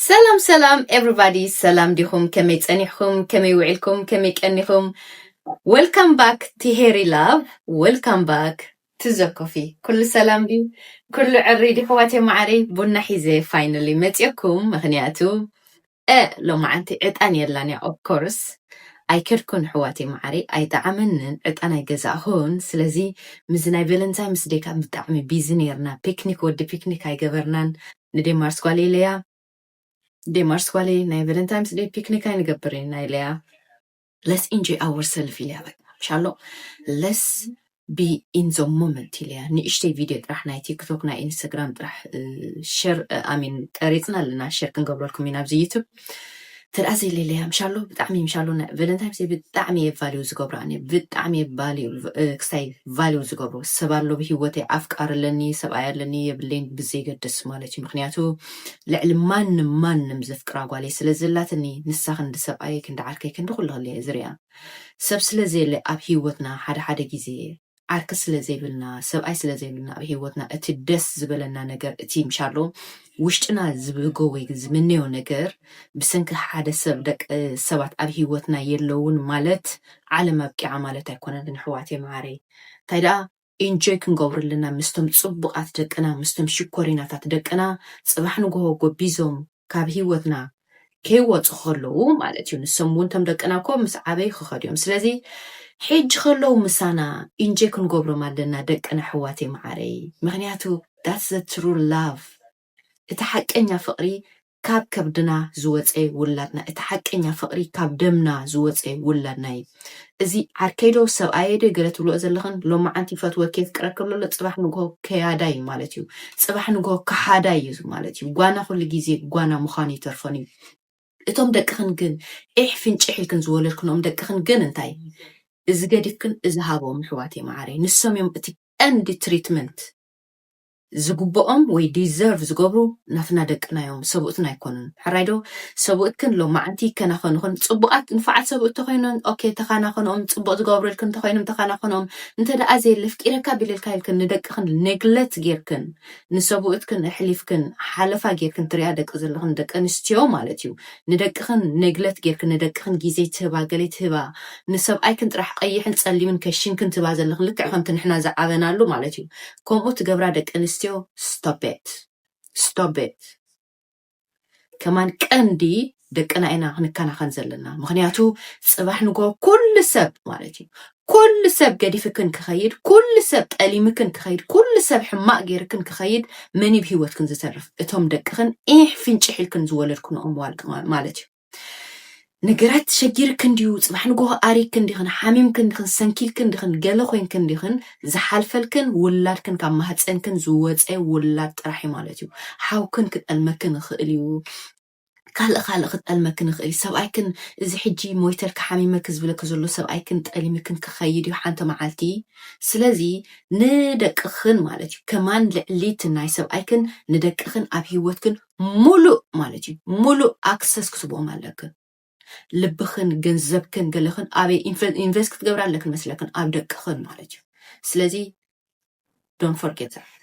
ሰላም ሰላም everybody፣ ሰላም ዲኹም? ከመይ ጸኒሕኩም? ከመይ ውዒልኩም? ከመይ ቀኒኹም? Welcome back to Hairy Love። Welcome back to the coffee። ኩሉ ሰላም ድዩ? ኩሉ ዕሪ ድዩ? ኣሕዋተይ መዓረይ፣ ቡና ሒዘ finally መጽየኩም። ምኽንያቱ እ ሎማዓንቲ ዕጣን የላን እያ። Of course ኣይከድኩን ኣሕዋተይ መዓረይ፣ ኣይጠዓመንን፣ ዕጣን ኣይገዛእኹን። ስለዚ ምስዚ ናይ ቨለንታይንስ ዴይ ከዓ ብጣዕሚ ቢዚ ነይርና። ፒክኒክ፣ ወዲ ፒክኒክ ኣይገበርናን። ንዴማርስ ጓል ኢለያ ዴማርስ ጓለይ፣ ናይ ቨለንታይንስ ዴይ ፒክኒክ ኣይንገብር ኢና ኢለያ። Let's enjoy ourselves ኢለያ። በቃ ምሻሎ፣ let's be in the moment ኢለያ። ንእሽተይ ቪድዮ ጥራሕ ናይ ቲክቶክ፣ ናይ ኢንስታግራም ጥራሕ ሸር ኣሚን ቀሪፅና ኣለና። ሸር ክንገብረልኩም ኢና ኣብዚ ዩቱብ። ተደኣ ዘይለ ኢለያ። ምሻሎ፣ ብጣዕሚ ምሻሎ፣ ናይ ቨለንታይንስ ዴይ ብጣዕሚ እየ ቫልዩ ዝገብሮ። ኣነ ብጣዕሚ እየ ቫልዩ፣ ክስታይ ቫልዩ ዝገብሮ ሰብ ኣሎ ብሂወተይ። ኣፍቃሪ ኣለኒ፣ ሰብኣይ ኣለኒ የብለይን ብዘይገድስ ማለት እዩ። ምክንያቱ ልዕሊ ማንም ማንም ዘፍቅራ ጓለይ ስለ ዘላትኒ፣ ንሳ ክንዲ ሰብኣየይ፣ ክንዲ ዓርከይ፣ ክንዲ ኩሉ ክሊ እየ ዝሪኣ። ሰብ ስለ ዘየለ ኣብ ሂወትና ሓደ ሓደ ግዜ ዓርኪ ስለ ዘይብልና፣ ሰብኣይ ስለ ዘይብልና ኣብ ሂወትና እቲ ደስ ዝበለና ነገር፣ እቲ ምሻሎ ውሽጥና ዝብህጎ ወይ ዝምነዮ ነገር ብሰንኪ ሓደ ሰብ፣ ደቂ ሰባት ኣብ ሂወትና የለውን ማለት ዓለም ኣብቂዓ ማለት ኣይኮነን። ንሕዋቴ መዓረይ እንታይ ደኣ ኢንጆይ ክንገብሩ ኣለና ምስቶም ጽቡቓት ደቅና፣ ምስቶም ሽኮሪናታት ደቅና። ጽባሕ ንግሆ ጎቢዞም ካብ ሂወትና ከይወጹ ከለዉ ማለት እዩ። ንሶም እውን፣ እቶም ደቅና እኮ ምስ ዓበዩ ክኸዱ እዮም። ስለዚ ሕጂ ከለዉ ምሳና ኢንጆይ ክንገብሮም ኣለና ደቅና፣ ኣሕዋተይ መዓረይ። ምኽንያቱ that's the true love። እቲ ሓቀኛ ፍቕሪ ካብ ከብድና ዝወፀ ውላድና፣ እቲ ሓቀኛ ፍቕሪ ካብ ደምና ዝወፀ ውላድና እዩ። እዚ ዓርከይ ዶ ሰብኣየይ ዶ ገለ ትብልኦ ዘለኽን፣ ሎማዓንቲ ይፈትወኪ የፍቅረኪ ኣሎ፣ ጽባሕ ንግሆ ከያዳይ ማለት እዩ። ጽባሕ ንግሆ ከሓዳይ እዩ ማለት እዩ። ጓና ኩሉ ግዜ ጓና ምዃኑ ይተርፎን እዩ። እቶም ደቅኽን ግን፣ ዒሕ ፍንጭሕ ኢልክን ዝወለድክንኦም ደቅኽን ግን እንታይ? እዚ ገዲፍክን እዚ ሃቦም፣ ኣሕዋተይ መዓረይ። ንሶም እዮም እቲ ቀንዲ ትሪትመንት። ዝግብኦም ወይ ዲዘርቭ ዝገብሩ ናትና ደቅና እዮም፣ ሰብኡትና ኣይኮኑን። ሕራይ ዶ? ሰብኡትክን ሎማዓንቲ ይከናኸኑኽን፣ ጽቡቓት ንፉዓት ሰብኡት ተኾይኖን፣ ኦኬ፣ ተኻናኸንኦም፣ ጽቡቕ ዝገብሩልክን ተኾይኖም ተኻናኸንኦም። እንተ ደኣ ዘየለ፣ ኣፍቂረካ ቢለልካ ኢልክን ንደቅኽን ኔግለት ጌርክን፣ ንሰብኡትክን ኣሕሊፍክን ሓለፋ ጌርክን ትሪኣ ደቂ ዘለኽን ደቂ ኣንስትዮ ማለት እዩ። ንደቅኽን ኔግለት ጌርክን፣ ንደቅኽን ግዜ ትህባ፣ ገለ ትህባ፣ ንሰብኣይክን ጥራሕ ቀይሕን ጸሊምን ከሽንክን ትህባ ዘለኽን፣ ልክዕ ከምቲ ንሕና ዝዓበናሉ ማለት እዩ። ከምኡ ትገብራ ደቂ ኣንስትዮ፣ stop it, stop it። ከማን ቀንዲ ደቅና ኢና ክንከናኸን ዘለና። ምኽንያቱ ጽባሕ ንግሆ ኩሉ ሰብ ማለት እዩ፣ ኩሉ ሰብ ገዲፍክን ክኸይድ፣ ኩሉ ሰብ ጠሊምክን ክኸይድ፣ ኩሉ ሰብ ሕማቕ ጌርክን ክኸይድ፣ መን እዩ ብህይወትክን ዝተርፍ? እቶም ደቅኽን ኢሕ ፍንጭሕ ኢልክን ዝወለድክንኦም ዋልቅ ማ-፣ ማለት እዩ። ነገራት ሸጊርክን ድዩ? ጽባሕ ንግሆ ኣሪክን ዲኽን? ሓሚምክን ዲኽን? ሰንኪልክን ዲኽን? ገለ ኮይንክን ዲኽን? ዝሓልፈልክን ውላድክን ካብ ማህፀንክን ዝወፀ ውላድ ጥራሕ እዩ ማለት እዩ። ሓውክን ክጠልመክን ይኽእል እዩ። ካልእ ካልእ ክጠልመክን ይኽእል እዩ። ሰብኣይክን እዚ ሕጂ ሞይተልካ ሓሚመክ ዝብለክ ዘሎ ሰብኣይክን ጠሊምክን ክኸይድ እዩ ሓንቲ መዓልቲ። ስለዚ ንደቅኽን ማለት እዩ፣ ከማን ልዕሊ እቲ ናይ ሰብኣይክን ንደቅኽን ኣብ ህይወትክን ሙሉእ ማለት እዩ፣ ሙሉእ ኣክሰስ ክትቦም ኣለክን። ልብኽን ገንዘብክን ገለኽን ኣበይ ኢንቨ-፣ ኢንቨስት ክትገብራ ኣለክን መስለክን? ኣብ ደቅኽን ማለት እዩ። ስለዚ don't forget that።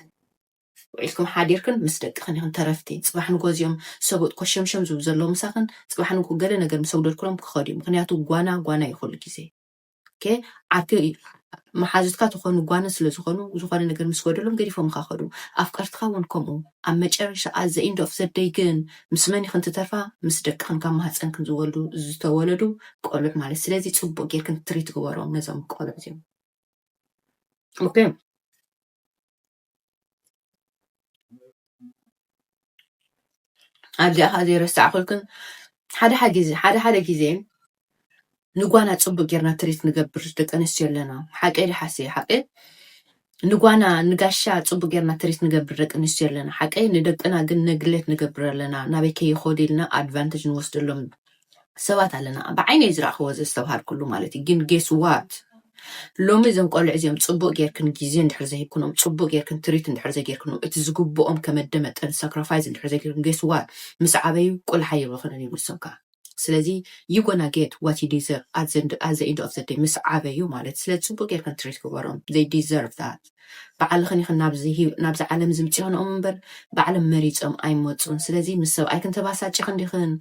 ውዒልኩም ሓዲርክን ምስ ደቅኽን ኢኽን ተረፍቲ። ጽባሕ ንግሆ እዚኦም ሰብኡት ኮሸምሸም ዝብሉ ዘለዉ ምሳኽን፣ ጽባሕ ንግሆ ገለ ነገር ምስ ኣጉደልክሎም ክኸዱ እዮም። ምኽንያቱ ጓና ጓና እዩ ኩሉ ግዜ። ኦኬ፣ ዓርኪ መሓዙትካ ተኾኑ ጓና ስለ ዝኾኑ፣ ዝኾነ ነገር ምስ ጎደሎም ገዲፎምካ ከዱ። ኣፍቀርትኻ እውን ከምኡ። ኣብ መጨረሻ፣ at the end of the day ግን ምስ መን ኢኽን ትተርፋ? ምስ ደቅኽን ካብ ማህፀንክን ዝወልዱ፣ ዝተወለዱ ቆልዑ ማለት። ስለዚ ጽቡቕ ጌርክን ትሪት ግበሮም ነዞም ቆልዑ እዚኦም። ኦኬ። ኣብዚኣ ከዓ ዘይረሳዕኩልክን፣ ሓደ ሓደ ግዜ፣ ሓደ ሓደ ግዜ ንጓና ጽቡቅ ጌርና ትሪት ንገብር ደቂ ኣንስትዮ ኣለና። ሓቀይ ድዩ ሓሰይ? ሓቀይ። ንጓና ንጋሻ ጽቡቅ ጌርና ትሪት ንገብር ደቂ ኣንስትዮ ኣለና። ሓቀይ። ንደቅና ግን ነግሌት ንገብር ኣለና። ናበይ ከይኸዱ ኢልና ኣድቫንቴጅ ንወስደሎም ሰባት ኣለና። ብዓይነይ ዝረኣኽዎ ዘስተብሃልኩሉ ማለት እዩ። ግን ጌስ ዋት? ሎሚ እዞም ቆልዑ እዚኦም ጽቡቅ ጌርክን ግዜ እንድሕር ዘይሂብክኖም፣ ጽቡቅ ጌርክን ትሪት እንድሕር ዘይጌርክኖም፣ እቲ ዝግብኦም ከመደ መጠን ሳክሪፋይስ እንድሕር ዘይጌርክኖም፣ ጌስ ዋት? ምስ ዓበዩ ቆልሓ የብልኽንን እዮም ንሶም ከኣ። ስለዚ you gonna get what you deserve at the end of the day ምስ ዓበዩ ማለት። ስለዚ ፅቡቅ ጌርክን ትሪት ግበሮም። They deserve that። ባዕልኽን ኢኽን ናብዚ ዓለም ዝምፅእኽንኦም እምበር ባዕሎም መሪፆም ኣይመፁን። ስለዚ ምስ ሰብኣይክን ተባሳጭኽን ዲኽን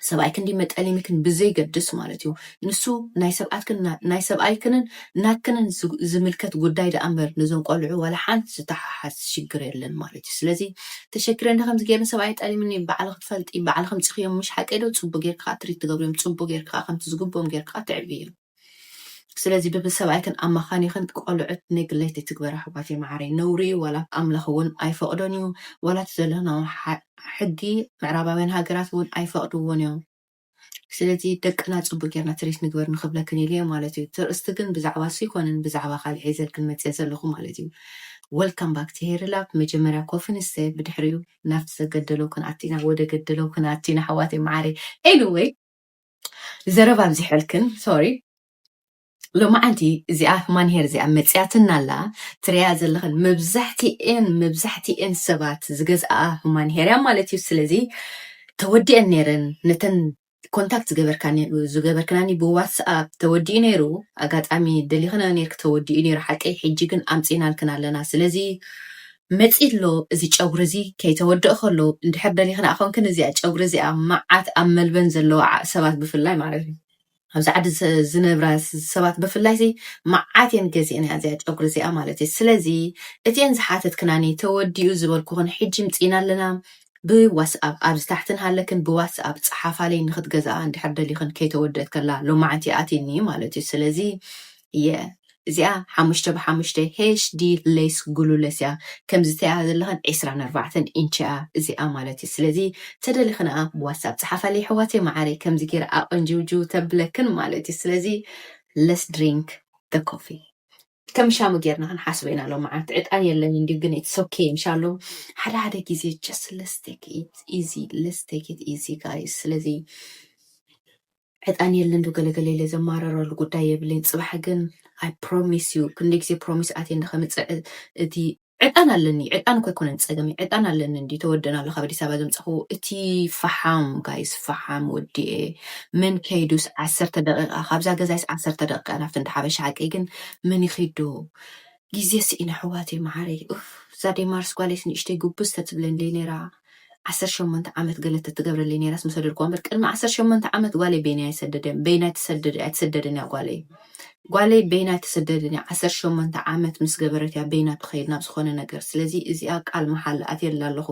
ሰብኣይክን ድዩ መጠሊምክን ብዘይገድስ ማለት እዩ። ንሱ ናይ ሰብኣትክን ናይ ሰብኣይክንን ናትክንን ዝምልከት ጉዳይ ደኣ እምበር ነዞም ቆልዑ ዋላ ሓንቲ ዝተሓሓዝ ሽግር የለን ማለት እዩ። ስለዚ ተሸግረ እንደ ከምዚ ገይሩ ሰብኣይ ጠሊምኒ ባዕልኺ ትፈልጢ ባዕልኺ ምፅኽዮም ምሽ ሓቀይ ዶ ፅቡቅ ጌርካ ትሪት ትገብርዮም ፅቡቅ ጌርካ ከምቲ ዝግብኦም ጌርካ ትዕብዮም። ስለዚ ብብሰብኣይክን ኣማኻኒኽን ቆልዑት ኔግሌክት ትግበራ ኣሕዋተይ መዓረይ ነውሪ እዩ። ዋላ ኣምላኽ እውን ኣይፈቕዶን እዩ። ዋላ እቲ ዘለና ሕጊ ምዕራባውያን ሃገራት እውን ኣይፈቕድዎን እዮም። ስለዚ ደቅና ፅቡቅ ጌርና ትሪት ንግበር ንኽብለክን ኢለ ማለት እዩ። ትርእስቲ ግን ብዛዕባ እሱ ይኮንን ብዛዕባ ካልእ ሒዘልክን መፅየ ዘለኹ ማለት እዩ። Welcome back to Hair Lab። መጀመርያ ኮፊ ንስተ ብድሕሪኡ ናብቲ ዘገደለው ክንኣቲና ወደ ገደለው ክንኣቲና ኣሕዋተይ መዓረይ። Anyway ዘረባ ኣብዚሐልክን ሶሪ። ሎማዓንቲ እዚኣ ሁማን ሄር እዚኣ መፅያትና ኣላ ትሪያ ዘለኽን መብዛሕቲኤን መብዛሕቲኤን ሰባት ዝገዝኣ ሁማን ሄር እያ ማለት እዩ። ስለዚ ተወዲአን ነይረን ነተን ኮንታክት ዝገበርካኒ ዝገበርክናኒ ብዋትስኣፕ ተወዲኡ ነይሩ። ኣጋጣሚ ደሊኽና ነይርክ ተወዲኡ ነይሩ ሓቀይ። ሕጂ ግን ኣምፂናልክን ኣለና። ስለዚ መፂ ኣሎ እዚ ጨጉሪ እዚ ከይተወደእ ከሎ እንድሕር ደሊኽና ኣኾንክን እዚኣ ጨጉሪ እዚኣ መዓት ኣብ መልበን ዘለዋ ሰባት ብፍላይ ማለት እዩ ኣብዚ ዓዲ ዝነብራ ሰባት ብፍላይ ሲ መዓት እየን ገዚአን እያ እዚኣ ጨጉሪ እዚኣ ማለት እዩ። ስለዚ እቲአን ዝሓተትክናኒ ተወዲኡ ዝበልኩኽን ሕጂ ምፂና ኣለና። ብዋትስኣፕ ኣብዚ ታሕትን ሃለክን ብዋትስኣፕ ፀሓፋለይ ንክትገዝኣ እንድሕር ደሊኽን ከይተወደእት ከላ ሎማዓንቲ ኣትኒ ማለት እዩ። ስለዚ እየ እዚኣ ሓሙሽተ ብሓሙሽተ ሄሽ ዲ ሌስ ግሉለስ እያ። ከምዚ ተያ ዘለኽን ዒስራን ኣርባዕተን ኢንች እያ እዚኣ ማለት እዩ። ስለዚ ተደሊኽንኣ ብዋትስኣፕ ፀሓፋለይ ኣሕዋተይ መዓረይ ከምዚ ገይረ ኣቐንጅውጅው ተብለክን ማለት እዩ። ስለዚ let's drink the coffee። ከም ሻሙ ጌርና ክንሓስቦ ኢና ሎማዓንቲ። ዕጣን የለን እንዲ ግን it's okay እንሻሎ። ሓደ ሓደ ግዜ just let's take it easy let's take it easy guys። ስለዚ ዕጣን የለን ዶ ገለገለ ኢለ ዘማረረሉ ጉዳይ የብለይን። ፅባሕ ግን I promise you ክንደይ ግዜ ፕሮሚስ ኣትየ እንደ ከምፅእ እቲ ዕጣን ኣለኒ። ዕጣን እኮ ኣይኮነን ፀገመይ። ዕጣን ኣለኒ እንዲ ተወደና ኣሎ ካብ ኣዲስ ኣበባ ዘምፀኹ እቲ ፈሓም ጋይስ ፈሓም ወዲኤ መን ከይዱስ ዓሰርተ ደቂቃ ካብዛ ገዛይስ ዓሰርተ ደቂቃ ናብቲ እንደ ሓበሻ ሓቂ ግን መን ይኸይዶ ግዜ ስኢነ ኣሕዋተይ መዓረይ። ኡፍ እዛ ዴማርስ ጓለይስ ንእሽተይ ጉብዝ ተትብለለይ ነይራ። ዓሰርተ ሸሞንተ ዓመት ገለ ተትገብረለይ ነይራስ ምሰደድኩዋ እምበር ቅድሚ ዓሰርተ ሸሞንተ ዓመት ጓለይ በይነይ ኣይሰደደን በይናይ ትሰደድ ኣይትሰደድን እያ ጓለይ። ጓለይ በይናይ ትሰደድን እያ ዓሰርተ ሸሞንተ ዓመት ምስ ገበረት እያ በይና ትኸይድ ናብ ዝኾነ ነገር። ስለዚ እዚኣ ቃል መሓላ ኣትየላ ኣለኹ።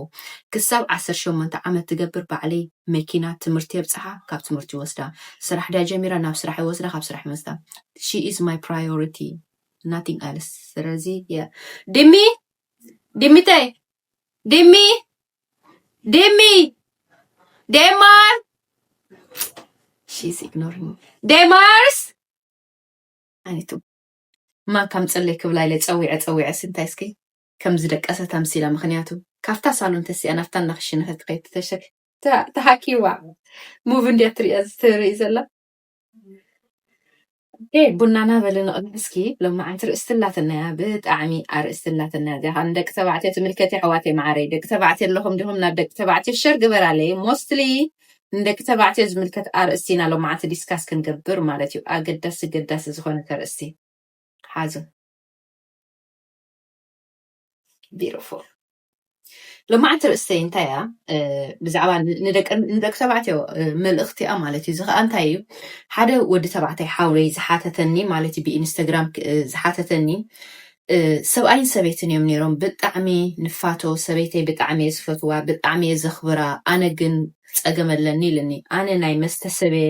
ክሳብ ዓሰርተ ሸሞንተ ዓመት ትገብር ባዕለይ መኪና ትምህርቲ የብፅሓ ካብ ትምህርቲ ይወስዳ። ስራሕ ድያ ጀሚራ ናብ ስራሕ ይወስዳ ካብ ስራሕ ይወስዳ። She is my priority nothing else። ስለዚ ድሚ ድሚተይ ድሚ ድሚ ዴማር she's ignoring me ዴማርስ ኣኒቱ ማን ከም ፅለይ ክብላ ኢለ ፀዊዐ ፀዊዐ ስንታይ እስኪ ከም ዝደቀሰት ኣምሲላ ምክንያቱ ካብታ ሳሎን ተሲኣ ናብታ እናክሽነ ክትከይድ ተሸክ ተሃኪዋ ሙቭ እንድያ ትሪኣ ትርኢ ዘላ። ቡናና በሊ ንቕድሚ እስኪ ሎማዓንቲ ርእስቲ ኣላትና እያ ብጣዕሚ ኣርእስቲ ኣላትና እዚኣ ከዓ ንደቂ ተባዕትዮ ትምልከት እያ ኣሕዋተይ መዓረይ ደቂ ተባዕትዮ ኣለኹም ዲኹም ናብ ደቂ ተባዕትዮ ሸር ግበራለይ mostly ንደቂ ተባዕትዮ ዝምልከት ኣርእስቲ ኢና ሎማዓንቲ ዲስካስ ክንገብር ማለት እዩ ኣገዳሲ ገዳሲ ዝኾነ ተርእስቲ ሓዙ beautiful ሎማዓንቲ ርእስተይ እንታይ እያ ብዛዕባ ንደቂ ተባዕትዮ መልእኽቲ እያ ማለት እዩ እዚ ከዓ እንታይ እዩ ሓደ ወዲ ተባዕታይ ሓውረይ ዝሓተተኒ ማለት እዩ ብኢንስተግራም ዝሓተተኒ ሰብኣይን ሰበይትን እዮም ነይሮም ብጣዕሚ ንፋቶ ሰበይተይ ብጣዕሚ እየ ዝፈትዋ ብጣዕሚ እየ ዘኽብራ ኣነ ግን ፀገም ኣለኒ ኢልኒ ኣነ ናይ መስተ ሰብ እየ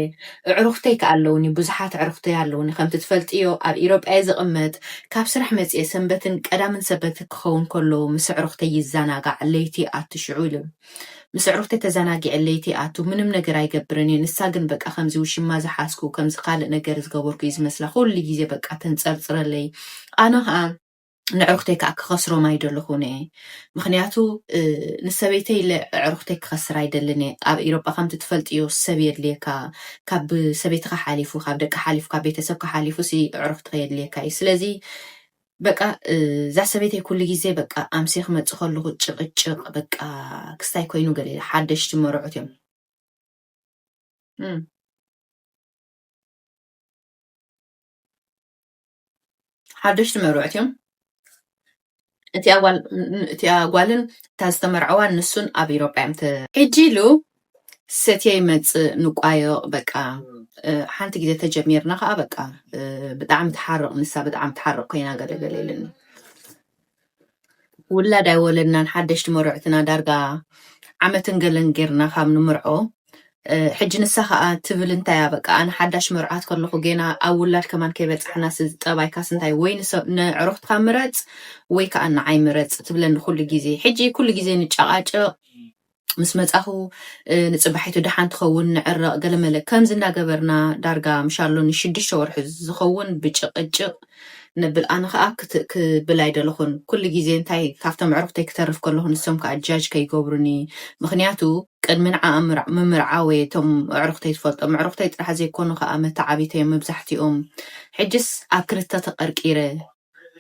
እዕሩኽተይ ከዓ ኣለውኒ ብዙሓት እዕሩኽተይ ኣለውኒ ከምቲ ትፈልጥዮ ኣብ ኢሮጳ እየ ዝቕመጥ ካብ ስራሕ መፅየ ሰንበትን ቀዳምን ሰበት ክኸውን ከሎ ምስ ኣዕሩኽተይ ይዘናጋዕ ለይቲ ኣቱ ሽዑ ኢሉ ምስ ኣዕሩኽተይ ተዘናጊዐ ለይቲ ኣቱ ምንም ነገር ኣይገብርን እየ ንሳ ግን በቃ ከምዚ ውሽማ ዝሓዝኩ ከምዚ ካልእ ነገር ዝገበርኩ እዩ ዝመስላ ኩሉ ግዜ በቃ ተንፀርፅረለይ ኣነ ከዓ ንዕሩኽተይ ከዓ ክኸስሮም ኣይደለኹን እየ ምክንያቱ ንሰበይተይ ኢለ ዕሩኽተይ ክኸስር ኣይደልን እየ ኣብ ኢሮጳ ከምቲ ትፈልጥዮ ሰብ የድልየካ ካብ ሰበይትኻ ሓሊፉ ካብ ደቂ ሓሊፉ ካብ ቤተሰብካ ሓሊፉ ሲ ዕሩኽትኻ የድልየካ እዩ ስለዚ በቃ እዛ ሰበይተይ ኩሉ ግዜ በቃ ኣምሴ ክመፅእ ከለኹ ጭቕጭቕ በቃ ክስታይ ኮይኑ ገለ ሓደሽቲ መርዑት እዮም እም። ሓደሽቲ መርዑት እዮም። እቲኣ ጓል፣ እቲኣ ጓልን እታ ዝተመርዐዋን ንሱን ኣብ ኢሮጳ እዮም ተ-፣ ሕጂ ኢሉ ሰትየ ይመጽእ፣ ንቋየቕ፣ በቃ፣ እ፣ ሓንቲ ግዜ ተጀሚርና ከኣ፣ በቃ፣ እ፣ ብጣዕሚ ትሓርቕ ንሳ፣ ብጣዕሚ ትሓርቕ ኮይና ገለ ገለ ኢሉኒ። ውላድ ኣይወለድናን፣ ሓደሽቲ መርዑትና ዳርጋ ዓመትን ገለን ጌርና ካብ ንምርዖ። እ፣ ሕጂ ንሳ ከኣ ትብል፣ እንታይ እያ፣ በቃ፣ ኣነ ሓዳሽ መርዓት ከለኹ ጌና ኣብ ውላድ ከማን ከይበጻሕናስ፣ እዚ ጠባይካስ እንታይ፣ ወይ ንሰብ፣ ንዕሩኽትካ ምረጽ ወይ ከኣ ንዓይ ምረጽ ትብለኒ ኩሉ ግዜ። ሕጂ ኩሉ ግዜ ንጨቃጨቅ፣ ምስ መጻኹ፣ እ፣ ንጽባሒቱ ደሓን ትኸውን፣ ንዕረቕ፣ ገለመለ። ከምዚ እናገበርና ዳርጋ ምሻሎ ንሽዱሽተ ወርሒ ዝኸውን ብጭቕጭቕ ነብል። ኣነ ኸኣ ክት-፣ ክብል ኣይደለኹን። ኩሉ ግዜ እንታይ ካብቶም ኣዕሩኽተይ ክተርፍ ከለኹ ንሶም ከኣ ጃጅ ከይገብሩኒ። ምኽንያቱ ቅድሚ ንዓ ምምርዓ ወይ እቶም ኣዕሩኽተይ ትፈልጦም ኣዕሩኽተይ ጥራሕ ዘይኮኑ ከኣ መተዓቢተዮም መብዛሕትኦም። ሕጅስ ኣብ ክልተ ተቐርቂረ።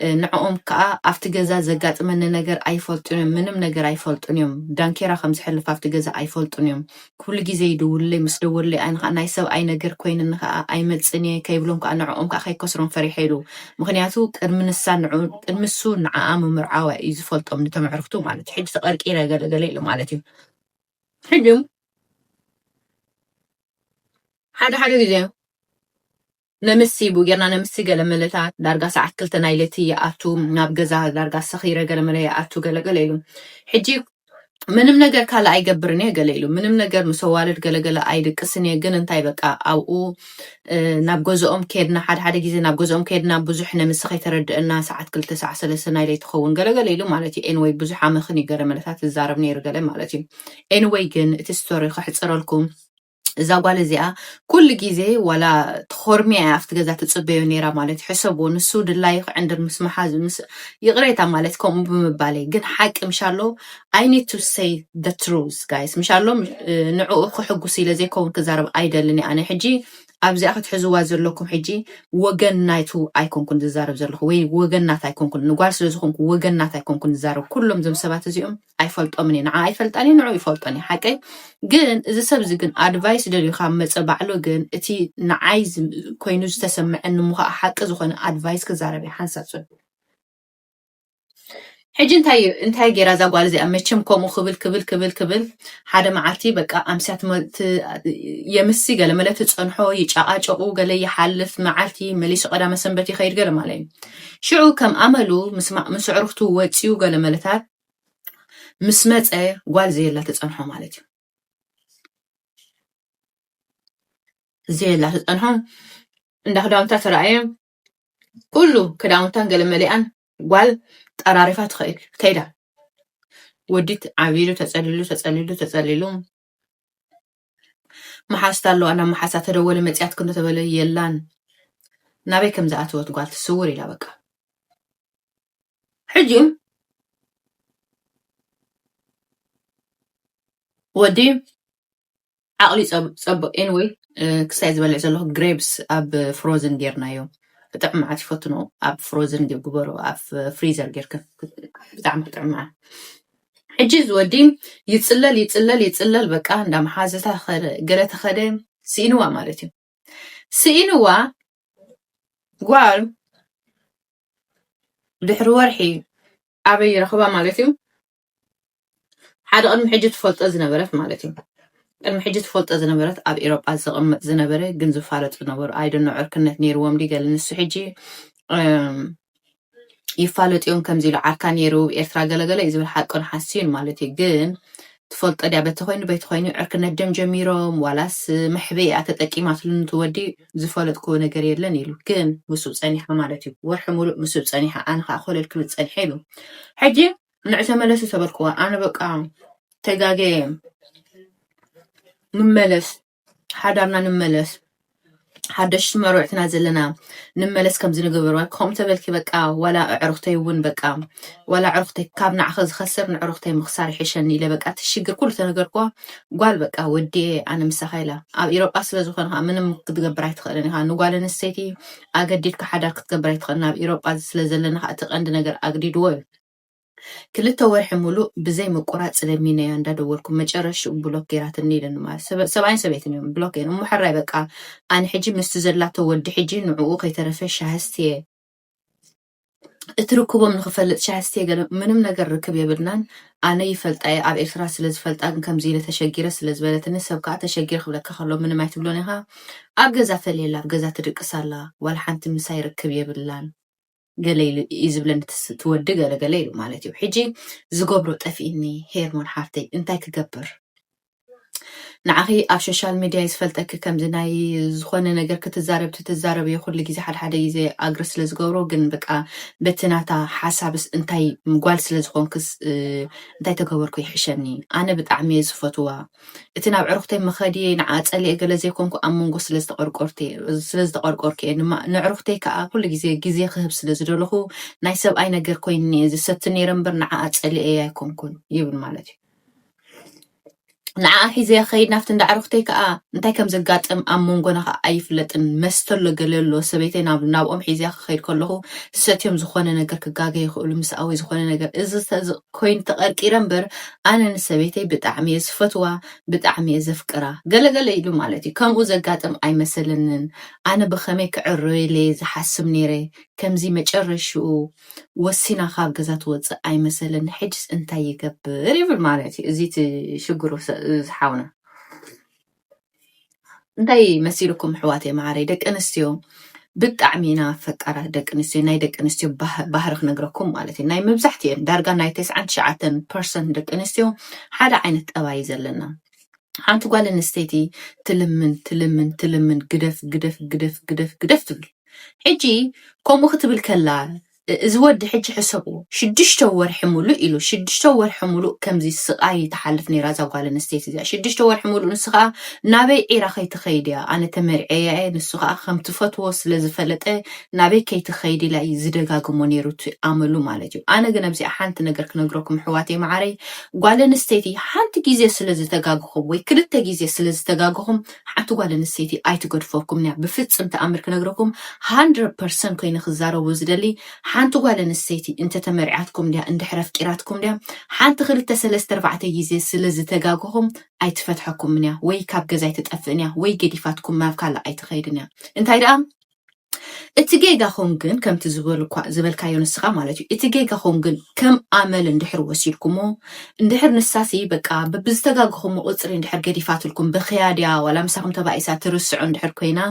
እ፣ ንዕኦም ከኣ ኣብቲ ገዛ ዘጋጥመኒ ነገር ኣይፈልጡን እዮም፣ ምንም ነገር ኣይፈልጡን እዮም። ዳንኬራ ከም ዝሕልፍ ኣብቲ ገዛ ኣይፈልጡን እዮም። ኩሉ ግዜ ይድውሉለይ፣ ምስ ደወሉለይ ኣነ ከኣ ናይ ሰብኣይ ነገር ኮይንኒ ከኣ ኣይመጽእን እየ ከይብሎም ከኣ ንዕኦም ከኣ ከይከስሮም ፈሪሐ ኢሉ። ምኽንያቱ ቅድሚ ንሳ ንዑ-፣ ቅድሚ እሱ ንዓኣ ምምርዓዋ እዩ ዝፈልጦም ንቶም ኣዕሩኽቱ ማለት እዩ። ሕጂ ተቐርቂረ ገለ ገለ ኢሉ ማለት እዩ። ሕጂ ሓደ ሓደ ግዜ ነምሲ ቡ ጌርና ነምሲ ገለ መለታት ዳርጋ ሰዓት ክልተ ናይ ለይቲ ይኣቱ ናብ ገዛ ዳርጋ ሰኺረ ገለ መለ ይኣቱ ገለ ገለ ኢሉ። ሕጂ ምንም ነገር ካልእ ኣይገብርን እየ ገለ ኢሉ። ምንም ነገር ምስ ኣዋልድ ገለ ገለ ኣይድቅስን እየ። ግን እንታይ በቃ ኣብኡ፣ እ፣ ናብ ገዝኦም ከድና ሓደ ሓደ ግዜ ናብ ገዝኦም ከድና ብዙሕ ነምሲ ከይተረድአና ሰዓት ክልተ ሰዓት ሰለስተ ናይ ለይቲ ትኸውን ገለ ገለ ኢሉ ማለት እዩ። ኤንወይ ብዙሕ ኣመኽን እዩ ገለ መለታት ዝዛረብ ነይሩ ገለ ማለት እዩ። ኤንወይ ግን እቲ ስቶሪ ከሕጽረልኩም እዛ ጓል እዚኣ ኩሉ ግዜ ዋላ ትኾርምያ እያ ኣብቲ ገዛ ትጽበዮ ነይራ ማለት እዩ። ሕሰብዎ፣ ንሱ ድላዩ ክዕንድር ምስ መሓዝ-፣ ምስ፣ ይቕሬታ ማለት ከምኡ ብምባለይ፣ ግን ሓቂ ምሻሎ፣ I need to say the truth, guys። ምሻሎ፣ እ፣ ንዕኡ ክሕጉስ ኢለ ዘይከውን ክዛረብ ኣይደልን እየ ኣነ። ሕጂ ኣብዚኣ ክትሕዝዋ ዘለኩም፣ ሕጂ ወገን ናይቱ ኣይኮንኩን ዝዛረብ ዘለኹ፣ ወይ ወገን ናት ኣይኮንኩን፣ ንጓል ስለ ዝኾንኩ ወገን ናት ኣይኮንኩን ዝዛረብ። ኩሎም እዞም ሰባት እዚኦም ኣይፈልጦምን እየ፣ ንዓ ኣይፈልጣን እየ፣ ንዑ ይፈልጦን እየ፣ ሓቀይ። ግን እዚ ሰብ እዚ ግን ኣድቫይስ ደልዩ ካብ መጸ ባዕሉ ግን እቲ ንዓይ ዝ-፣ ኮይኑ ዝተሰምዐኒ እሞ ኸዓ ሓቂ ዝኾነ ኣድቫይስ ክዛረብ እየ ሓንሳብ ሰብ። ሕጂ እንታይ እዩ፣ እንታይ ገይራ እዛ ጓል እዚኣ? መቸም ከምኡ ክብል፣ ክብል፣ ክብል፣ ክብል ሓደ መዓልቲ በቃ ኣምስያ ትመ-፣ ት-፣ የምሲ ገለ መለ ትጸንሖ፣ ይጨቃጨቁ፣ ገለ ይሓልፍ መዓልቲ መሊሱ ቀዳመ ሰንበት ይኸይድ ገለ ማለት እዩ። ሽዑ ከም ኣመሉ ምስ ማ-፣ ምስ ኣዕሩኽቱ ወጺኡ ገለ መለታት ምስ መጸ ጓል ዘየላ ትጸንሖ ማለት እዩ። ዘየላ ትጸንሖ እንዳ ክዳውንታ ተራእየ፣ ኩሉ ክዳውንታን ገለ መሊኣን ጓል ጠራሪፋ ትኸይድ፣ ከይዳ። ወዲ ዓቢዱ ተጸሊሉ፣ ተጸሊሉ፣ ተጸሊሉ። መሓዝታ ኣለዋ፣ ናብ መሓዛ ተደወለ፣ መጺኣትኪ እንዶ ተበለ፣ የላን። ናበይ ከም ዝኣተወት ጓል ትስውር ኢላ በቃ። ሕጂ ወዲ ዓቕሊ ጸብ-፣ ጸቡቕ። ኤንወይ፣ እ፣ ክሳይ ዝበልዕ ዘለኹ ግሬፕስ ኣብ ፍሮዝን ጌርናዮ። ብጣዕሚ መዓት ይፈትኖ። ኣብ ፍሮዝን ጌ-፣ ግበሮ፣ ኣብ ፍሪዘር ጌርክ ብጣዕሚ ክጥዕም መዓት። ሕጂ እዚ ወዲ ይጽለል፣ ይጽለል፣ ይጽለል፣ በቃ እንዳ መሓዘታ ኸደ፣ ገለ ተኸደ፣ ስኢንዋ ማለት እዩ። ስኢንዋ ጓል ድሕሪ ወርሒ ኣበይ ይረኽባ ማለት እዩ? ሓደ ቅድሚ ሕጂ ትፈልጦ ዝነበረት ማለት እዩ። ቅድሚ ሕጂ ትፈልጦ ዝነበረት ኣብ ኤሮጳ ዝቕመጥ ዝነበረ ግን ዝፋለጡ ነበሩ። ኣይደኖ ዕርክነት ነይርዎም ድዩ ገለ ንሱ ሕጂ፣ እም፣ ይፋለጡ እዮም ከምዚ ኢሉ ዓርካ ነይሩ ኤርትራ ገለገለ እዩ ዝብል ሓቅን ሓስዩን ማለት እዩ። ግን ትፈልጦ ድያ በቲ ኮይኑ በይቲ ኮይኑ ዕርክነት ድዮም ጀሚሮም ዋላስ መሕበ እያ ተጠቂማትሉ ንትወዲ ዝፈለጥክዎ ነገር የለን ኢሉ። ግን ምስኡ ጸኒሓ ማለት እዩ። ወርሒ ሙሉእ ምስኡ ጸኒሓ፣ ኣነ ከኣ ኮለል ክብል ጸኒሐ ኢሉ። ሕጂ ንዕ ተመለሱ ተበልክዋ። ኣነ በቃ ተጋገየ። ንመለስ፣ ሓዳርና ንመለስ። ሓደሽቲ መርዑትና ዘለና ንመለስ ከምዚ ንገበርዋ። ከምኡ ተበልኪ በቃ ዋላ ኣዕሩኽተይ እውን በቃ ዋላ ኣዕሩኽተይ ካብ ንዓኸ ዝኸስር ንዕሩኽተይ ምኽሳር ይሕሸኒ ኢለ በቃ እቲ ሽግር ኩሉ ተነገርክዋ። ጓል በቃ ወዲኤ ኣነ ምሳኻ ኢላ። ኣብ ኢሮጳ ስለ ዝኾነ ከዓ ምንም ክትገብር ኣይትኽእልን ኢኻ። ንጓል ኣንስተይቲ ኣገዲድካ ሓዳር ክትገብር ኣይትኽእልን። ኣብ ኢሮጳ ስለ ዘለና ከዓ እቲ ቀንዲ ነገር ኣግዲድዎ እዩ። ክልተ ወርሒ ሙሉእ ብዘይ ምቁራፅ ለሚነያ እንዳደወልኩ መጨረሽኡ ብሎክ ገይራትኒ ኢለኒ። ማለት ሰብኣይን ሰበይትን እዮም ብሎክ ገይሮም። እሞ ሕራይ በቃ ኣነ ሕጂ ምስቲ ዘላቶ ወዲ ሕጂ ንዕኡ ከይተረፈ ሻህስቲ እየ እቲ ርክቦም ንክፈልጥ ሻህስቲ እየ ገለ ምንም ነገር ርክብ የብልናን። ኣነ ይፈልጣ እየ ኣብ ኤርትራ ስለ ዝፈልጣ ግን ከምዚ ኢለ ተሸጊረ ስለ ዝበለትኒ ሰብ ከዓ ተሸጊረ ክብለካ ከሎ ምንም ኣይትብሎን ኢኻ። ኣብ ገዛ ፈልየላ ኣብ ገዛ ትድቅስ ኣላ ዋላ ሓንቲ ምሳይ ርክብ የብላን። ገለ ኢሉ እዩ ዝብለኒ ትወዲ ገለ ገለ ኢሉ ማለት እዩ። ሕጂ ዝገብሮ ጠፊእኒ ሄርሞን ሓፍተይ እንታይ ክገብር? ንዓኺ ኣብ ሶሻል ሚድያ ዝፈልጠኪ ከምዚ ናይ ዝኾነ ነገር ክትዛረብ ትትዛረብዮ ኩሉ ግዜ ሓደ ሓደ ግዜ ኣግሪ ስለ ዝገብሮ ግን በቃ በቲ ናታ ሓሳብስ እንታይ ጓል ስለ ዝኾንክስ እንታይ ተገበርኩ ይሕሸኒ። ኣነ ብጣዕሚ እየ ዝፈትዋ። እቲ ናብ ዕሩኽተይ መኸድየ ንዓ ጸሊኤ ገለ ዘይኮንኩ ኣብ መንጎ ስለ ዝተቐርቆርኩ እየ። ንዕሩኽተይ ከዓ ኩሉ ግዜ ግዜ ክህብ ስለ ዝደለኹ ናይ ሰብኣይ ነገር ኮይኒ እየ ዝሰቲ ነይረ እምበር ንዓኣ ጸሊኤያ ኣይኮንኩን ይብል ማለት እዩ። ንዓኣ ሒዘያ ክኸይድ ናብቲ እንዳ ዕሩኽተይ ከዓ እንታይ ከም ዘጋጥም ኣብ መንጎና ከዓ ኣይፍለጥን። መስተ ኣሎ ገለ ኣሎ ሰበይተይ ናብኦም ሒዘያ ክኸይድ ከለኹ ሰትዮም ዝኾነ ነገር ክጋገ ይኽእሉ ምስኣ ወይ ዝኾነ ነገር እዚ ኮይኑ ተቐርቂረ እምበር ኣነ ንሰበይተይ ብጣዕሚ እየ ዝፈትዋ፣ ብጣዕሚ እየ ዘፍቅራ ገለ ገለ ኢሉ ማለት እዩ። ከምኡ ዘጋጥም ኣይመሰለንን። ኣነ ብኸመይ ክዕረየለይ ዝሓስብ ነይረ ከምዚ መጨረሽኡ ወሲና ካብ ገዛ ትወፅእ ኣይመሰለኒ። ሕጅስ እንታይ ይገብር ይብል ማለት እዩ። እዚ እቲ ሽግሩ ዝሓውና እንታይ መሲልኩም ኣሕዋተይ መዓረይ ደቂ ኣንስትዮ ብጣዕሚ ኢና ፈቃራት ደቂ ኣንስትዮ ናይ ደቂ ኣንስትዮ ባህሪ ክነግረኩም ማለት እዩ ናይ መብዛሕትኤን ዳርጋ ናይ ተስዓን ትሽዓተን ፐርሰንት ደቂ ኣንስትዮ ሓደ ዓይነት ጠባይ ዘለና ሓንቲ ጓል ኣንስተይቲ ትልምን ትልምን ትልምን ግደፍ ግደፍ ግደፍ ግደፍ ግደፍ ትብል ሕጂ ከምኡ ክትብል ከላ እዚ ወዲ ሕጂ ሕሰብዎ ሽዱሽተ ወርሒ ሙሉእ ኢሉ ሽዱሽተ ወርሒ ሙሉእ ከምዚ ስቃይ ትሓልፍ ነይራ እዛ ጓል ኣንስተይቲ እዚኣ ሽዱሽተ ወርሒ ሙሉእ ንሱ ከዓ ናበይ ዒራ ከይትኸይድ እያ ኣነ ተመርዐያ እየ ንሱ ከዓ ከም ትፈትዎ ስለ ዝፈለጠ ናበይ ከይትኸይድ ኢላ እዩ ዝደጋግሞ ነይሩ እቲ ኣመሉ ማለት እዩ ኣነ ግን ኣብዚኣ ሓንቲ ነገር ክነግረኩም ኣሕዋተይ መዓረይ ጓል ኣንስተይቲ ሓንቲ ግዜ ስለ ዝተጋግኹም ወይ ክልተ ግዜ ስለ ዝተጋግኹም ሓንቲ ጓል ኣንስተይቲ ኣይትገድፈኩም እያ ብፍፅም ተኣምር ክነግረኩም hundred percent ኮይነ ክዛረቦ ዝደሊ ሓንቲ ጓል ኣንስተይቲ እንተተመርዓትኩም ድያ እንድሕር ኣፍቂራትኩም ድያ ሓንቲ ክልተ ሰለስተ ኣርባዕተ ግዜ ስለ ዝተጋግኹም ኣይትፈትሐኩምን እያ ወይ ካብ ገዛ ኣይትጠፍእን እያ ወይ ገዲፋትኩም ናብ ካልእ ኣይትኸይድን እያ እንታይ ደኣ እቲ ጌጋኹም ግን ከምቲ ዝበልካዮ ንስኻ ማለት እዩ እቲ ጌጋኹም ግን ከም ኣመል እንድሕር ወሲድኩሞ እንድሕር ንሳሲ በቃ ብዝተጋግኹሞ ቁፅሪ እንድሕር ገዲፋትልኩም በኽያ ድያ ዋላ ምሳኹም ተባኢሳ ትርስዖ እንድሕር ኮይና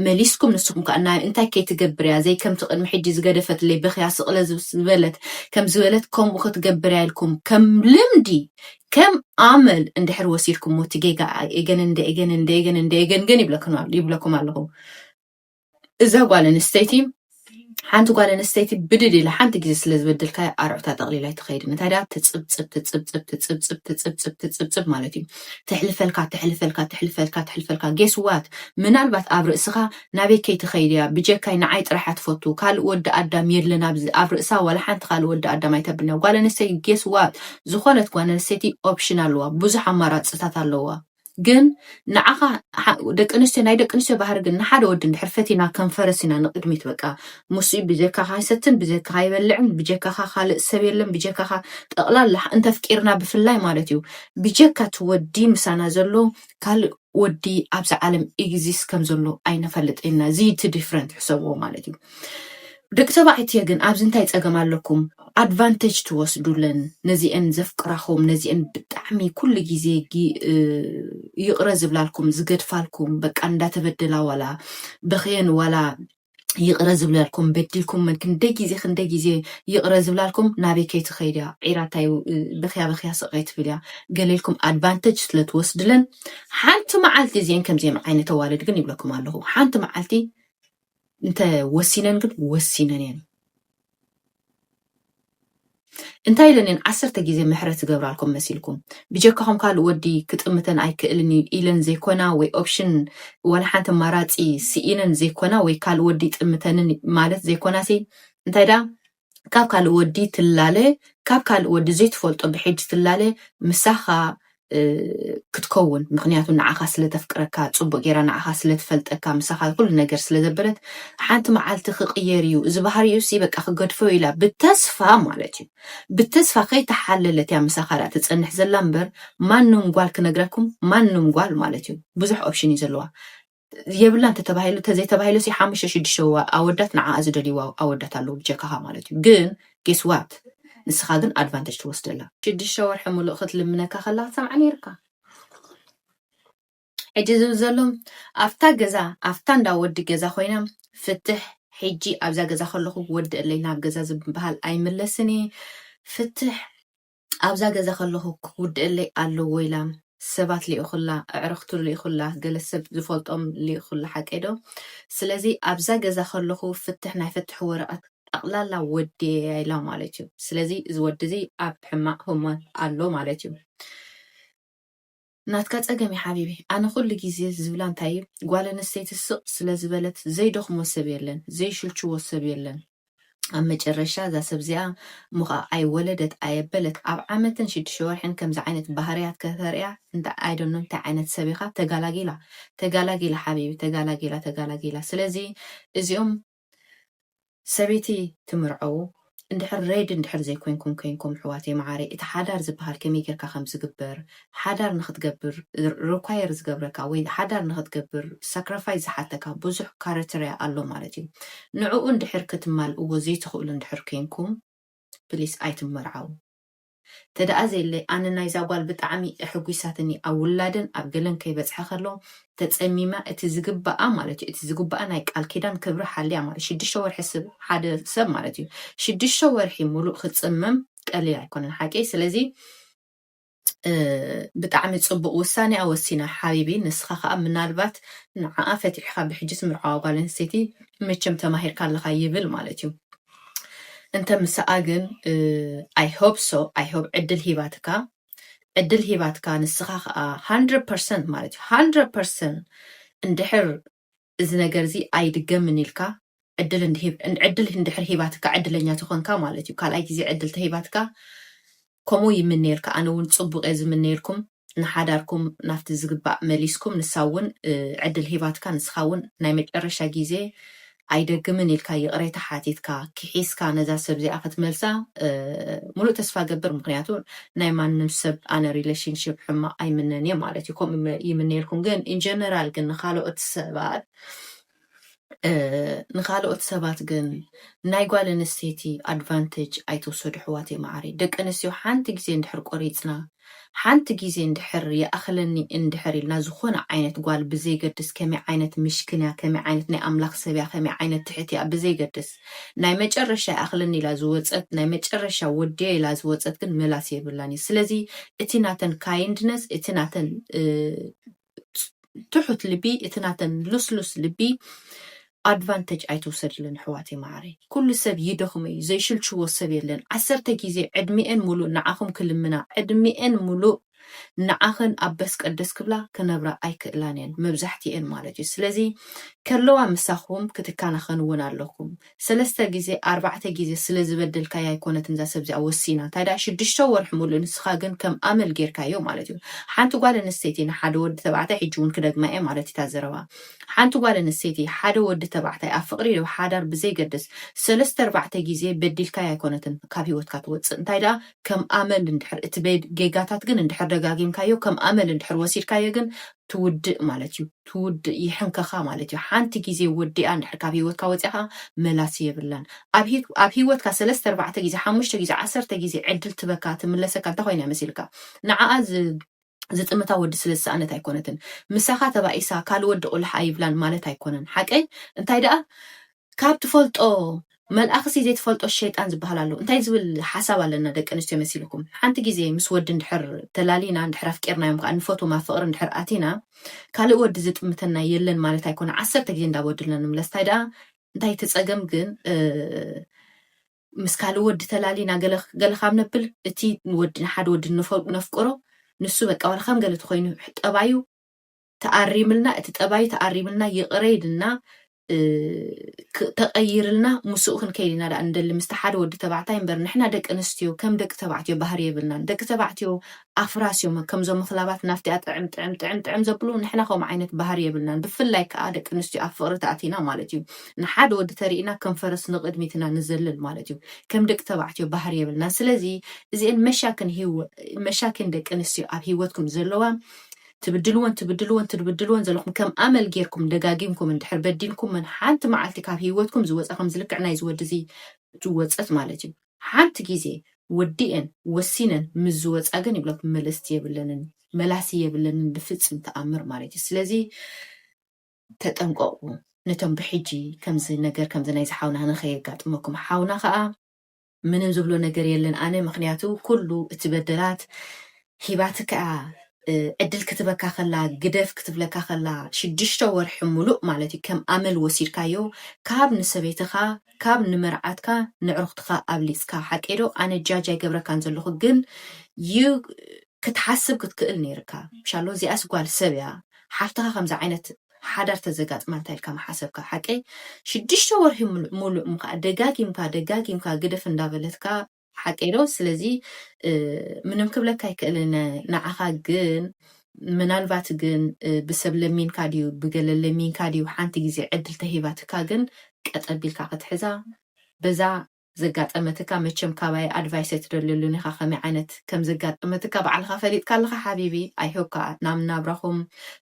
መሊስኩም ንስኹም ከዓ ናይ እንታይ ከይትገብር እያ ዘይ ከምቲ ቅድሚ ሕጂ ዝገደፈትለይ በኽያ ስቕለ ዝበለት ከም ዝበለት ከምኡ ክትገብር እያ ኢልኩም ከም ልምዲ ከም ኣመል እንድሕር ወሲድኩሞ እቲ ጌጋ ኤገን እንደ ኤገን እንደ ኤገን እንደ ኤገን ግን ይብለኩም ኣለኹ እዛ ጓል ኣንስተይቲ ሓንቲ ጓል ኣንስተይቲ ብድድ ኢላ ሓንቲ ግዜ ስለ ዝበደልካያ ኣርዑታ ጠቕሊላ ኣይትኸይድን እንታይ ደኣ ትፅብፅብ ትፅብፅብ ትፅብፅብ ትፅብፅብ ትፅብፅብ ማለት እዩ ተሕልፈልካ ተሕልፈልካ ተሕልፈልካ ተሕልፈልካ guess what ምናልባት ኣብ ርእስኻ ናበይ ከይትኸይድ እያ ብጀካይ ንዓይ ጥራሕ እያ ትፈቱ ካልእ ወዲ ኣዳም የለን ኣብ ርእሳ ዋላ ሓንቲ ካልእ ወዲ ኣዳም ኣይተብልን እያ ጓል ኣንስተይቲ guess what ዝኾነት ጓል ኣንስተይቲ option ኣለዋ ብዙሕ ኣማራፅታት ኣለዋ ግን ንዓኻ ደቂ ኣንስትዮ ናይ ደቂ ኣንስትዮ ባህሪ ግን ንሓደ ወዲ እንድሕር ፈቲና ከም ፈረስ ኢና ንቅድሚት በቃ ሙስኡ ብጀካኻ ኣይሰትን ብጀካኻ ኣይበልዕን ብጀካኻ ካልእ ሰብ የለን ብጀካኻ ጠቕላላ እንተፍቂርና ብፍላይ ማለት እዩ ብጀካ እቲ ወዲ ምሳና ዘሎ ካልእ ወዲ ኣብዛ ዓለም exist ከም ዘሎ ኣይንፈልጥ ኢና እዚ እቲ different ሕሰብዎ ማለት እዩ ደቂ ተባዕትዮ ግን ኣብዚ እንታይ ፀገም ኣለኩም advantage ትወስዱለን ነዚአን ዘፍቅራኹም ነዚአን ብጣዕሚ ኩሉ ግዜ ይቕረ ዝብላልኩም ዝገድፋልኩም በቃ እንዳተበደላ ዋላ በኽየን ዋላ ይቕረ ዝብላልኩም በዲልኩም ክንደይ ግዜ ክንደይ ግዜ ይቕረ ዝብላልኩም ናበይ ከይትኸይድ እያ ዒራ እንታይ በኽያ በኽያ ስቕ ከይትብል እያ ገለ ኢልኩም advantage ስለ ትወስድለን ሓንቲ መዓልቲ እዚአን ከምዚአን ዓይነት ኣዋልድ ግን ይብለኩም ኣለኹ ሓንቲ መዓልቲ እንተ ወሲነን ግን ወሲነን እየን እንታይ ኢለንን ዓሰርተ ግዜ ምሕረት ዝገብራልኩም መሲልኩም ብጀካኹም ካልእ ወዲ ክጥምተን ኣይክእልን እዩ ኢለን ዘይኮና ወይ ኦፕሽን ዋላ ሓንቲ ኣማራፂ ስኢነን ዘይኮና ወይ ካልእ ወዲ ይጥምተንን ማለት ዘይኮናሲ እንታይ ደኣ ካብ ካልእ ወዲ ትላለ ካብ ካልእ ወዲ ዘይትፈልጦ ብሕጂ ትላለ ምሳኻ ክትከውን፣ ምክንያቱ ንዓኻ ስለተፍቅረካ፣ ፅቡቅ ጌራ ንዓኻ ስለትፈልጠካ፣ ምሳኻ ኩሉ ነገር ስለዘበለት፣ ሓንቲ መዓልቲ ክቅየር እዩ እዚ ባህሪኡ ሲ በቃ ክገድፎ ኢላ ብተስፋ ማለት እዩ። ብተስፋ ከይተሓለለት እያ ምሳኻ ዳ ትፀንሕ ዘላ እምበር፣ ማንም ጓል ክነግረኩም፣ ማንም ጓል ማለት እዩ ብዙሕ ኦፕሽን እዩ ዘለዋ። የብላ እንተተባሂሉ፣ ተዘይተባሂሉ ሲ ሓሙሽተ ሽዱሽተ ኣወዳት ንዓኣ ዝደልይዋ ኣወዳት ኣለዉ ብጀካኻ ማለት እዩ። ግን ጌስዋት፣ ንስኻ ግን ኣድቫንተጅ ትወስደላ። ሽዱሽተ ወርሒ ሙሉእ ክትልምነካ ከላ ክትሰምዓ ነይርካ። ሕጂ ዝብል ዘሎ፣ ኣብታ ገዛ፣ ኣብታ እንዳ ወዲ ገዛ ኮይና፣ ፍትሕ፣ ሕጂ ኣብዛ ገዛ ከለኹ ወዲ እለይ ናብ ገዛ ዝበሃል ኣይምለስን እየ። ፍትሕ ኣብዛ ገዛ ከለኹ ክውድእለይ ኣለዎ ኢላ ሰባት ልኢኹላ፣ ኣዕርኽቱ ልኢኹላ፣ ገለ ሰብ ዝፈልጦም ልኢኹላ፣ ሓቀይ ዶ? ስለዚ ኣብዛ ገዛ ከለኹ ፍትሕ፣ ናይ ፍትሕ ወረቐት ጠቕላላ ወድየ ኢላ ማለት እዩ። ስለዚ እዚ ወዲ እዚ ኣብ ሕማቕ ህሞት ኣሎ ማለት እዩ። ናትካ ጸገም እዩ ሓቢቢ። ኣነ ኩሉ ግዜ ዝብላ እንታይ እዩ፣ ጓል ኣንስተይቲ ስቕ ስለ ዝበለት ዘይደኽሞ ሰብ የለን፣ ዘይሽልችዎ ሰብ የለን። ኣብ መጨረሻ እዛ ሰብ እዚኣ እሞ ኸዓ ኣይወለደት ኣየበለት፣ ኣብ ዓመትን ሽዱሽተ ወርሕን ከምዚ ዓይነት ባህርያት ከተርእያ፣ እንታይ ኣይደኖ እንታይ ዓይነት ሰብ ኢኻ፣ ተጋላጊላ፣ ተጋላጊላ ሓቢቢ፣ ተጋላጊላ፣ ተጋላጊላ። ስለዚ እዚኦም ሰበይቲ ትምርዐው እንድሕር ሬድ እንድሕር ዘይኮይንኩም ኮይንኩም፣ ኣሕዋተይ መዓረይ፣ እቲ ሓዳር ዝበሃል ከመይ ጌርካ ከም ዝግበር፣ ሓዳር ንኽትገብር ሪኳየር ዝገብረካ ወይ ሓዳር ንኽትገብር ሳክሪፋይስ ዝሓተካ ብዙሕ ካራክተርያ ኣሎ ማለት እዩ። ንዕኡ እንድሕር ክትማልእዎ ዘይትኽእሉ እንድሕር ኮይንኩም፣ ፕሊስ ኣይትመርዓው። ተደኣ ዘየለ ኣነ ናይዛ ጓል ብጣዕሚ ኣሕጒሳትኒ፣ ኣብ ውላደን ኣብ ገለን ከይበጽሐ ከሎ ተጸሚማ፣ እቲ ዝግባኣ ማለት እዩ፣ እቲ ዝግባኣ ናይ ቃል ኪዳን ክብሪ ሓልያ ማለት ሽዱሽተ ወርሒ ሰብ፣ ሓደ ሰብ ማለት እዩ ሽዱሽተ ወርሒ ሙሉእ ክጽመም ቀሊል ኣይኮነን ሓቂ። ስለዚ እ፣ ብጣዕሚ ጽቡቕ ውሳኔ እያ ወሲና ሓቢቢ። ንስኻ ከኣ ምናልባት ንዓኣ ፈቲሕኻ ብሕጂ ትምርዓዋ ጓል ኣንስተይቲ መቸም ተማሂርካ ኣለኻ ይብል ማለት እዩ። እንተ ምሳኣ ግን፣ እ፣ I hope so, I hope ዕድል ሂባትካ፣ ዕድል ሂባትካ ንስኻ ከኣ ሃንድረድ ፐርሰንት ማለት እዩ፣ ሃንድረድ ፐርሰንት እንድሕር እዚ ነገር እዚ ኣይድገምን ኢልካ ዕድል እንድሂብ-፣ ዕድል እንድሕር ሂባትካ ዕድለኛ ተኾንካ ማለት እዩ። ካልኣይ ግዜ ዕድል ተሂባትካ ከምኡ ይምነየልካ። ኣነ እውን ጽቡቕ እየ ዝምነየልኩም፣ ንሓዳርኩም ናብቲ ዝግባእ መሊስኩም፣ ንሳ እውን፣ እ፣ ዕድል ሂባትካ፣ ንስኻ እውን ናይ መጨረሻ ግዜ ኣይደግምን ኢልካ ይቕሬታ ሓቲትካ፣ ክሒስካ ነዛ ሰብ እዚኣ ክትመልሳ፣ እ፣ ሙሉእ ተስፋ ገብር። ምኽንያቱ ናይ ማንም ሰብ ኣነ ሪሌሽንሽፕ ሕማቕ ኣይምነን እየ ማለት እዩ። ከምኡ ይመ-፣ ይምነየልኩም። ግን ኢን ጀነራል ግን ንኻልኦት ሰባት፣ እ፣ ንኻልኦት ሰባት ግን ናይ ጓል ኣንስተይቲ ኣድቫንቴጅ ኣይትውሰዱ ኣሕዋተይ መዓረይ። ደቂ ኣንስትዮ ሓንቲ ግዜ እንድሕር ቆሪጽና፣ ሓንቲ ግዜ እንድሕር ይኣኽለኒ እንድሕር ኢልና፣ ዝኾነ ዓይነት ጓል ብዘይገድስ፣ ከመይ ዓይነት ምሽክን እያ፣ ከመይ ዓይነት ናይ ኣምላኽ ሰብ እያ፣ ከመይ ዓይነት ትሕት እያ ብዘይገድስ፣ ናይ መጨረሻ ይኣኽለኒ ኢላ ዝወጸት፣ ናይ መጨረሻ ወድየ ኢላ ዝወጸት ግን መላሲ የብላን እዩ። ስለዚ እቲ ናተን ካይንድነስ፣ እቲ ናተን፣ እ፣ ትሑት ልቢ፣ እቲ ናተን ልስሉስ ልቢ ኣድቫንቴጅ ኣይትውሰድለን ኣሕዋተይ መዓረይ። ኩሉ ሰብ ይደኽሞ እዩ፣ ዘይሽልችዎ ሰብ የለን። ዓሰርተ ግዜ ዕድሚኤን ሙሉእ ንዓኹም ክልምና፣ ዕድሚኤን ሙሉእ ንዓኽን ኣብ በስ ቀደስ ክብላ ክነብራ ኣይክእላን እየን፣ መብዛሕትኤን ማለት እዩ። ስለዚ ከለዋ ምሳኹም ክትከናኸንወን ኣለኩም። ሰለስተ ግዜ፣ ኣርባዕተ ግዜ ስለ ዝበደልካያ ኣይኮነትን እዛ ሰብ እዚኣ ወሲና። እንታይ ደኣ ሽዱሽተ ወርሒ ሙሉእ ንስኻ ግን ከም ኣመል ጌርካዮ ማለት እዩ። ሓንቲ ጓል ኣንስተይቲ ንሓደ ወዲ ተባዕታይ፣ ሕጂ እውን ክደግማ እየ ማለት እዩ እታ ዘረባ። ሓንቲ ጓል ኣንስተይቲ ሓደ ወዲ ተባዕታይ ኣብ ፍቕሪ ዶ ሓዳር ብዘይገድስ ሰለስተ ኣርባዕተ ግዜ በዲልካያ ኣይኮነትን ካብ ህይወትካ ትወጽእ። እንታይ ደኣ ከም ኣመል እንድሕር እቲ በድ-፣ ጌጋታት ግን እንድሕር ደጋጊምካዮ፣ ከም ኣመል እንድሕር ወሲድካዮ ግን ትውድእ ማለት እዩ። ትውድእ፣ ይሕንከኻ ማለት እዩ። ሓንቲ ግዜ ወዲኣ እንድሕር ካብ ህይወትካ ወጺኻ መላሲ የብላን። ኣብ ሂት-፣ ኣብ ህይወትካ ሰለስተ ኣርባዕተ ግዜ፣ ሓሙሽተ ግዜ፣ ዓሰርተ ግዜ ዕድል ትበካ፣ ትምለሰካ እንተኾይና መሲልካ፣ ንዓኣ ዝ-፣ ዝጥምታ ወዲ ስለ ዝሰኣነት ኣይኮነትን። ምሳኻ ተባኢሳ ካልእ ወዲ ቁልሕ ኣይብላን ማለት ኣይኮነን። ሓቀይ? እንታይ ደኣ ካብ ትፈልጦ መልኣኽሲ ዘይትፈልጦ ሸይጣን ዝበሃል ኣሎ። እንታይ ዝብል ሓሳብ ኣለና ደቂ ኣንስትዮ መሲልኩም? ሓንቲ ግዜ ምስ ወዲ እንድሕር ተላሊና፣ እንድሕር ኣፍቂርናዮም ከኣ ንፈትዎም ኣብ ፍቕሪ እንድሕር ኣቲና፣ ካልእ ወዲ ዝጥምተና የለን ማለት ኣይኮነ። ዓሰርተ ግዜ እንዳበደልና ንምለስ። እንታይ ደኣ፣ እንታይ እቲ ጸገም ግን፣ እ፣ ምስ ካልእ ወዲ ተላሊና ገለ፣ ገለ ካብ ነብል፣ እቲ ወዲ፣ ንሓደ ወዲ ንፈ-፣ ነፍቅሮ፣ ንሱ በቃ ዋላ ከም ገለ ተኾይኑ ጠባዩ ተኣሪምልና፣ እቲ ጠባዩ ተኣሪምልና፣ ይቕረ ኢልና፣ እ፣ ክ- ተቐይርልና ምስኡ ክንከይድ ኢና ደኣ እንደሊ ምስቲ ሓደ ወዲ ተባዕታይ እምበር፣ ንሕና ደቂ ኣንስትዮ ከም ደቂ ተባዕትዮ ባህሪ የብልናን። ደቂ ተባዕትዮ ኣፍራስ እዮም፣ ከምዞም ምኽላባት ናፍቲኣ ጥዕም ጥዕም ጥዕም ጥዕም ዘብሉ፣ ንሕና ከምኡ ዓይነት ባህሪ የብልናን። ብፍላይ ከዓ ደቂ ኣንስትዮ ኣብ ፍቕሪ ተኣቲና ማለት እዩ፣ ንሓደ ወዲ ተሪእና ከም ፈረስ ንቕድሚትና ንዘልል ማለት እዩ። ከም ደቂ ተባዕትዮ ባህሪ የብልናን። ስለዚ እዚአን መሻክን ህይወ- መሻክን ደቂ ኣንስትዮ ኣብ ህይወትኩም ዘለዋ ትብድልወን ትብድልወን ትብድልወን ዘለኹም ከም ኣመል ጌርኩም ደጋጊምኩም እንድሕር በዲልኩምን ሓንቲ መዓልቲ ካብ ህይወትኩም ዝወፃ ከምዚ ልክዕ ናይዚ ወዲ እዚ ዝወፀት ማለት እዩ። ሓንቲ ግዜ ወዲአን ወሲነን ምስ ዝወፃ ግን ይብለኩም መለስቲ የብለንን፣ መላሲ የብለንን ብፍፅም ተኣምር ማለት እዩ። ስለዚ ተጠንቀቁ፣ ነቶም ብሕጂ ከምዚ ነገር ከምዚ ናይ ዝሓውና ንኸየጋጥመኩም። ሓውና ከዓ ምንም ዝብሎ ነገር የለን ኣነ፣ ምክንያቱ ኩሉ እቲ በደላት ሂባትካ እያ። እ፣ ዕድል ክትበካ ከላ፣ ግደፍ ክትብለካ ከላ፣ ሽዱሽተ ወርሒ ሙሉእ ማለት እዩ ከም ኣመል ወሲድካዮ፣ ካብ ንሰበይትኻ፣ ካብ ንመርዓትካ፣ ንዕሩኽትኻ ኣብሊፅካ። ሓቀይ ዶ? ኣነ ጃጅ ኣይገብረካን ዘለኹ፣ ግን ዩ ክትሓስብ ክትክእል ነይርካ። ሻሎ እዚኣስ ጓል ሰብ እያ፣ ሓፍትኻ ከምዚ ዓይነት ሓዳር ተዘጋጥማ እንታይ ኢልካ ምሓሰብካ? ሓቀይ ሽዱሽተ ወርሒ ሙሉ- ሙሉእ ምካ ደጋጊምካ ደጋጊምካ ግደፍ እንዳበለትካ ሓቀይ ዶ? ስለዚ እ፣ ምንም ክብለካ ኣይክእልን ንዓኻ። ግን ምናልባት ግን እ፣ ብሰብ ለሚንካ ድዩ ብገለ ለሚንካ ድዩ ሓንቲ ግዜ ዕድል ተሂባትካ ግን ቀጠቢልካ ክትሕዛ በዛ ዘጋጠመትካ መቸም ካባይ ኣድቫይስ ኣይትደልየሉን ኢኻ። ከመይ ዓይነት ከም ዘጋጠመትካ ባዕልኻ ፈሊጥካ ኣለኻ ሓቢቢ። ኣይሆብ ከዓ ናብ ናብራኹም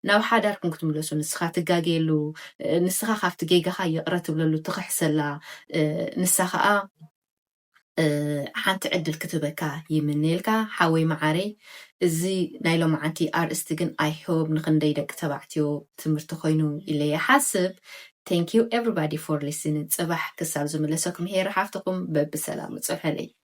ናብ ሓዳርኩም ክትምለሱ ንስኻ ትጋገየሉ፣ እ፣ ንስኻ ካብቲ ጌጋኻ ይቕረ ትብለሉ ትኽሕሰላ፣ እ፣ ንሳ ከዓ እ፣ ሓንቲ ዕድል ክትበካ ይምነየልካ ሓወይ መዓረይ። እዚ ናይ ሎማዓንቲ ኣርእስቲ ግን ኣይሆብ ንክንደይ ደቂ ተባዕትዮ ትምህርቲ ኮይኑ ኢለ ይሓስብ። Thank you everybody for listening። ፅባሕ ክሳብ ዝምለሰኩም ሄር ሓፍትኹም በብሰላሙ ፅብሐለይ።